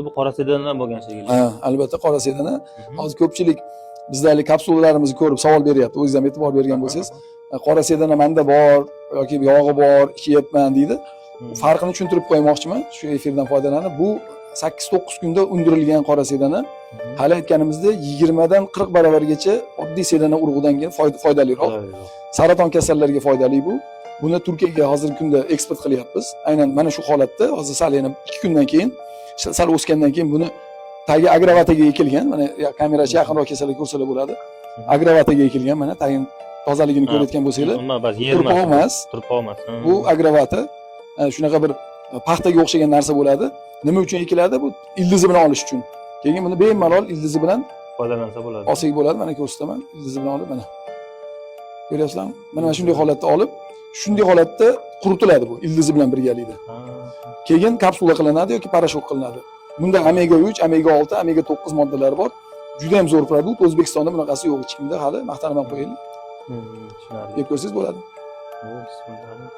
Bu qora sedanadan bo'lgan shekilli. Ha, albatta qora sedana. Hozir ko'pchilik bizda hali kapsulalarimizni ko'rib savol beryapti. O'zingiz ham e'tibor bergan bo'lsangiz, qora sedana manda bor yoki yog'i bor, ichyapman deydi. Farqini tushuntirib qo'ymoqchiman shu efirdan foydalanib. Bu 8-9 kunda undirilgan qora sedana. Hali aytganimizdek 20 dan 40 barobargacha oddiy sedana urug'idan keyin foydaliroq. Saraton kasallariga foydali bu. Buni Turkiyaga hozirgi kunda eksport qilyapmiz. Aynan mana shu holatda hozir sal yana 2 kundan keyin, sal o'sgandan keyin buni tagi agravataga ekilgan. Mana kamerachi yaqinroq kelsalar ko'rsalar bo'ladi. Agravataga ekilgan, mana tagini tozaligini ko'rayotgan bo'lsanglar. Umuman bas yer Turpoq emas. Turpoq emas. Bu agravata shunaqa bir paxtaga o'xshagan narsa bo'ladi. Nima uchun ekiladi? Bu ildizi bilan olish uchun. Keyin buni bemalol ildizi bilan foydalansa bo'ladi. Olsak bo'ladi. Mana ko'rsataman. Ildizi bilan olib mana. Ko'ryapsizlarmi? Mana shunday holatda olib, shunday holatda quritiladi bu ildizi bilan birgalikda. Keyin kapsula qilinadi yoki порошок qilinadi. Bunda omega 3, omega 6, omega 9 moddalari bor. Juda ham zo'r продукт. O'zbekistonda bunaqasi yo'q hech kimda hali. Maqtanib ham qo'yaylik. Tushunarli. Yeb ko'rsangiz bo'ladi. Bismillah.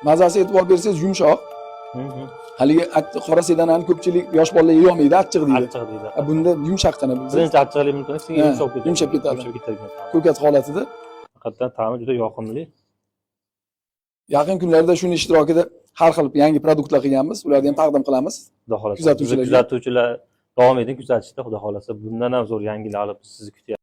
Mazasi e'tibor bersangiz yumshoq. Haligi qora sedanani ko'pchilik yosh bolalar yeyolmaydi, achchiq deydi. Achchiq deydi. Bunda yumshoqqina bu. Birinchi achchiqlik mumkin, sekin yumshab ketadi. Yumshab ketadi. Yumshab ketadi. Ko'kat holatida. Haqiqatdan ta'mi juda yoqimli. Yaqin kunlarda shuni ishtirokida har xil yangi продукт lar qilganmiz. Ularni ham taqdim qilamiz. Xudo xohlasa. Kuzatuvchilarga. Kuzatuvchilar davom eting kuzatishda, Xudo xohlasa bundan ham zo'r yangiliklar olib sizni kutyapmiz.